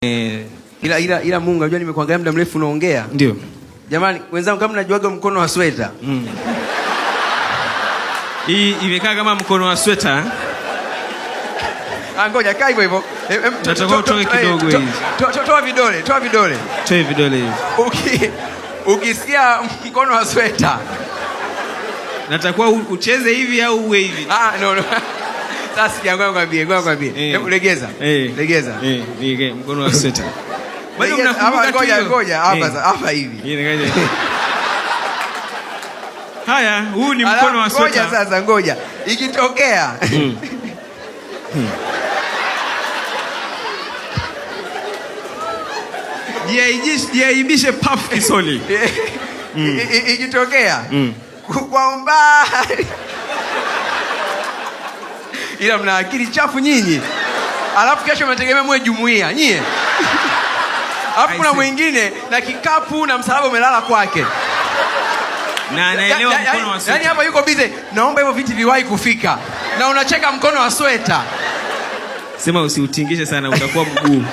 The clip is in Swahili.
Ila Mungu, unajua nimekuangalia muda mrefu unaongea. Ndio. Jamani wenzangu, kama mnajuaga mkono wa sweta. Hii imekaa kama mkono wa sweta. Ah, ngoja kaa hivyo hivyo. Nataka utoe kidogo hivi. Toa vidole, toa vidole. Toa vidole hivi. Ukisikia mkono wa sweta. Natakuwa ucheze hivi au uwe hivi? Ah, no no. Sasa sikia, ngoja nikwambie, ngoja nikwambie. Hebu legeza. Legeza. Ni mkono wa sweta. Bado Legeza. mnakumbuka Hapa, tu ngoja, hiyo? ngoja, hapa sasa, hapa hivi. Hii ni ngoja. Haya, huu ni Alafu, mkono wa ngoja sweta. sasa, ngoja. Ikitokea. Jiaibishe puff kisoli. Ikitokea. Kwa umbali. Ila mna akili chafu nyinyi. Alafu kesho mnategemea muwe jumuiya nyie. Alafu kuna I see. mwingine na kikapu na msalaba umelala kwake. Na anaelewa mkono wa sweta. Yaani hapa yuko busy, naomba hivyo viti viwahi kufika. Na unacheka mkono wa sweta. Sema usiutingishe sana utakuwa mguu.